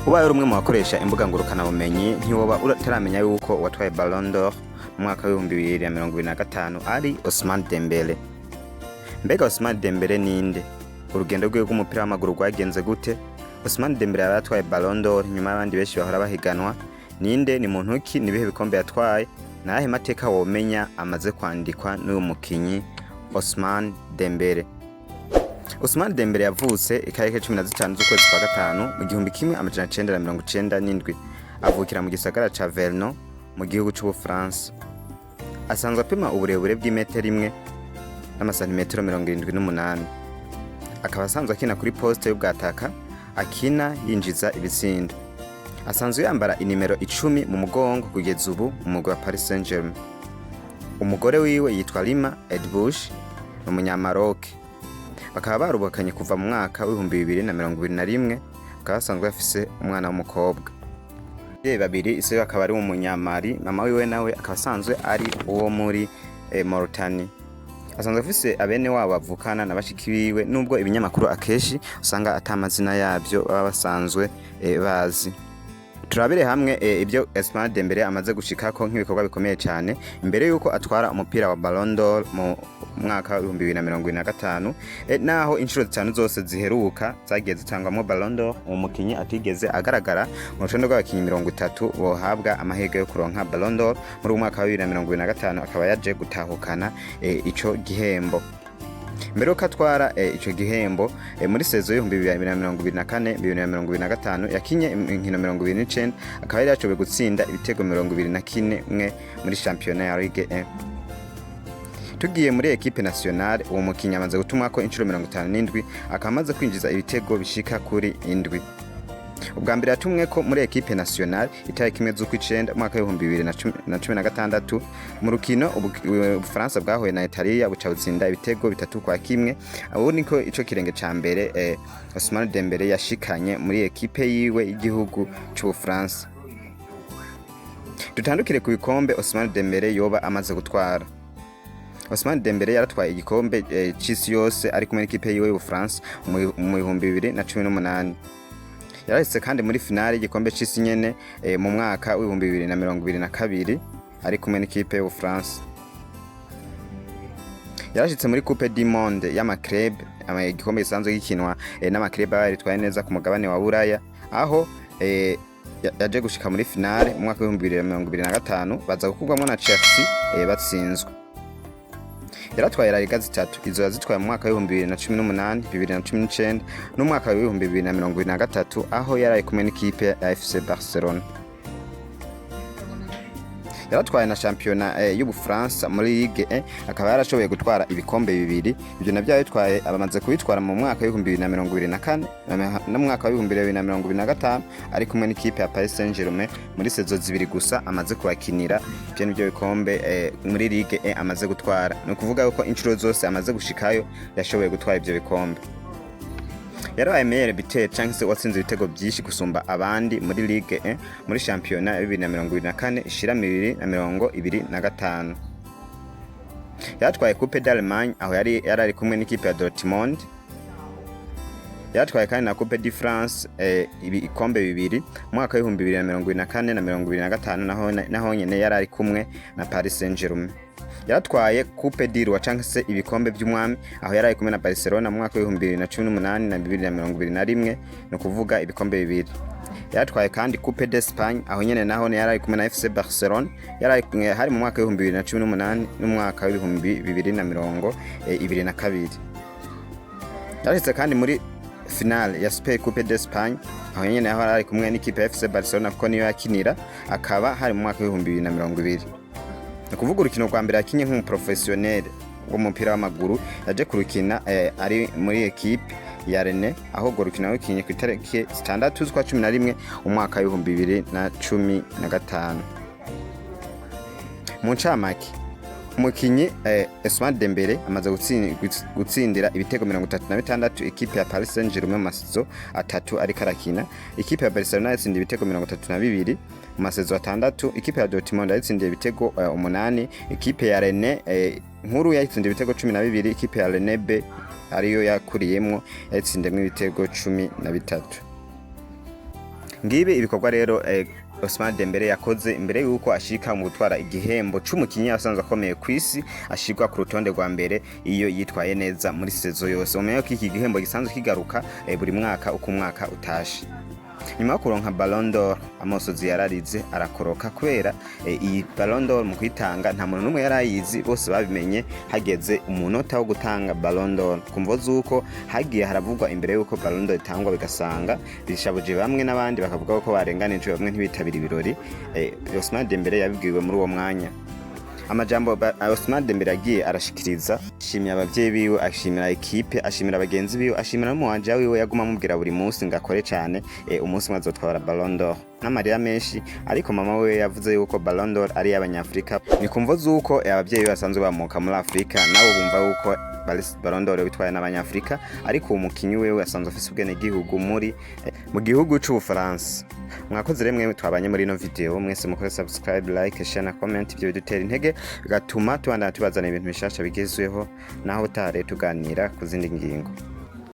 Ubaye uri umwe mu bakoresha imbuga ngurukanabumenyi, ntiwoba utaramenya yuko uwatwaye Ballon d'Or mu mwaka w'2025 ari Ousmane Dembele. Mbega Ousmane Dembele ninde? Urugendo rwiwe rw'umupira w'amaguru rwagenze gute? Ousmane Dembele yari atwaye Ballon d'Or nyuma y'abandi benshi bahora bahiganwa. Ninde? Ni muntu ki? Ni ibihe bikombe yatwaye? Ni ayahe mateka womenya amaze kwandikwa n'uyu mukinyi Ousmane Dembele? Ousmane Dembele yavutse itariki 15 z'ukwezi kwa gatanu mu 1997, avukira mu gisagara ca Vernon mu gihugu c'Ubufaransa. Asanzwe apima uburebure bw'imetero 1 n'amasantimetero 78, akaba asanzwe akina kuri poste y'ubwataka, akina yinjiza ibitsindo. Asanzwe yambara inimero 10 mu mugongo kugeza ubu mu mugwi wa Paris Saint-Germain. Umugore wiwe yitwa Rima Edbouch, ni umunyamaroke, bakaba barubakanye kuva mu mwaka w'2021, bakaba basanzwe bafise umwana w'umukobwa. Abavyeyi babiri, ise akaba ari umunyamali, mama wiwe nawe akaba asanzwe ari uwo muri Mauritania. Asanzwe afise abene wabo bavukana na bashiki biwe, nubwo ibinyamakuru akenshi usanga ata mazina yavyo baba basanzwe bazi. Turabire hamwe ibyo Ousmane Dembele amaze gushikako nk'ibikorwa bikomeye cyane imbere yuko atwara umupira wa Ballon d'Or mu mwaka w'2025, naho inshuro zitanu zose ziheruka zagiye zitangwamwo Ballon d'Or uwo mukinyi atigeze agaragara mu rutonde rw'abakinyi 30 bohabwa amahirwe yo kuronka Ballon d'Or. Muri uwo mwaka wa 2025 akaba yaje gutahukana ico gihembo. Mbere yuko atwara ico gihembo, muri saison y'2024 2025 yakinye inkino 29, akaba yari yashoboye gutsinda ibitego 21 mwe muri championnat ya Ligue 1. Tugiye muri équipe nationale, uwo mukinyi amaze gutumwako inshuro 57, akaba amaze kwinjiza ibitego bishika kuri indwi. Ubwa mbere yatumwe ko muri équipe nationale itariki 1 z'ukwicenda umwaka w'2016 mu rukino Ubufaransa bwahuye na Italia, buca butsinda ibitego 3-1. Ubu niko ico kirenge ca mbere Ousmane Dembele yashikanye muri équipe yiwe y'igihugu c'Ubufaransa. Dutandukire ku bikombe Ousmane Dembele yoba amaze gutwara. Ousmane Dembele yaratwaye igikombe c'isi yose ari kumwe n'ikipe yiwe y'Ubufaransa mu 2018. Yarahise kandi muri finale y'igikombe c'isi nyene mu mwaka w'2022 ari kumwe n'ikipe y'Ubufaransa. Yarashitse muri Coupe du Monde y'ama clubs, igikombe gisanzwe gikinwa n'ama clubs aba yaritwaye neza ku mugabane wa Buraya, aho yaje gushika muri finale mu mwaka w'2025, baza gukurwamwo na Chelsea batsinzwe. Yaratwaye La Liga zitatu, izo yazitwaye mu mwaka w'2018, 2019 n'umwaka w'2023, aho yari ari kumwe n'ikipe ya FC Barcelona. Yaratwaye na shampiyona y'Ubufaransa muri Ligue 1, akaba yarashoboye gutwara ibikombe bibiri. Ibyo navyo yabitwaye, abamaze kubitwara mu mwaka w'2024 no mu mwaka w'2025 ari kumwe n'ikipe ya Paris Saint-Germain. Muri saison zibiri gusa amaze kubakinira, ivyo nivyo bikombe muri Ligue 1 amaze gutwara. Ni ukuvuga ko inshuro zose amaze gushikayo yashoboye gutwara ivyo bikombe. Yarabaye meilleur buteur canke se watsinze ibitego byinshi gusumba abandi muri Ligue 1 muri shampiyona ya 2024 ishira 2025. Yaratwaye Coupe d'Allemagne, aho yari ari kumwe n'ikipe ya Dortmund. Yaratwaye kandi na Coupe de France, ibikombe bibiri mu mwaka w'2024 na 2025, naho nyene yari ari kumwe na Paris Saint-Germain. Yaratwaye Coupe du Roi canke se ibikombe by'umwami, aho yari ari kumwe na Barcelona mu mwaka w'2018 na 2021, ni ukuvuga ibikombe bibiri. Yaratwaye kandi Coupe d'Espagne, aho nyene naho yari ari kumwe na FC Barcelona, yari hari mu mwaka w'2018 n'umwaka w'2022. Yarashitse kandi muri finale ya Super Coupe d'Espagne, aho nyene aho yari ari kumwe n'ikipe ya FC Barcelona, kuko niyo yakinira, akaba hari mu mwaka w'2020. Ni ukuvuga urukino rwa mbere yakinye nk'umu professionnel w'umupira w'amaguru yaje kurukina ari muri équipe ya Rennes, aho urwo rukino yarukinye ku itariki 6 z'ukwa 11 umwaka w'2015. Mu ncamake, umukinyi Ousmane Dembele amaze gutsindira ibitego 36 ikipe ya Paris Saint-Germain mu ma saisons atatu ariko arakina. Ikipe ya Barcelona yatsindiye ibitego 32 mu ma saisons atandatu. Ikipe ya Dortmund yatsindiye ibitego 8. Ikipe ya Rennes nkuru yatsindiye ibitego 12. Ikipe ya Rennes B ariyo yakuriyemwo yatsindiyemwo ibitego 13. Ngibi ibikorwa rero Ousmane Dembele yakoze imbere yuko ashika mu gutwara igihembo c'umukinyi asanzwe akomeye ku isi, ashirwa ku rutonde rwa mbere iyo yitwaye neza muri saison yose. Umenye ko iki gihembo gisanzwe kigaruka buri mwaka uko umwaka utashe. Nyuma yo kuronka Ballon d'Or, amosozi yararize arakoroka kubera iyi Ballon d'Or mu kuyitanga nta muntu n'umwe yari ayizi. Bose babimenye hageze umunota wo gutanga Ballon d'Or, kumvo z'uko hagiye haravugwa imbere y'uko Ballon d'Or itangwa, bigasanga bishabuje bamwe n'abandi, bakavuga ko barenganijwe, bamwe ntibitabira ibirori. Ousmane Dembele yabibwiwe muri uwo mwanya. Amajambo Ousmane Dembele yagiye arashikiriza: ashimira abavyeyi biwe, ashimira ekipe, ashimira bagenzi biwe, ashimira n'umuwanja wiwe yaguma amubwira buri munsi ngo akore cane, umunsi umwe azotwara Ballon d'Or, n'amarira menshi. Ariko mama we yavuze yuko Ballon d'Or ari iy'Abanyafrika, ni kumvo z'uko abavyeyi be basanzwe bamuka muri Afrika, nabo bumva yuko Ballon d'Or witwaye n'Abanyafrika. Ariko uwo mukinyi wewe asanzwe afise ubwenegihugu mu gihugu c'Ubufaransa. Mwakoze rero mwe twabanye muri ino video mwese. Mukore subscribe, like, share na comment. Ibyo bidutera intege, bigatuma tubandana tubazana ibintu bishasha bigezweho. Naho utare tuganira ku zindi ngingo.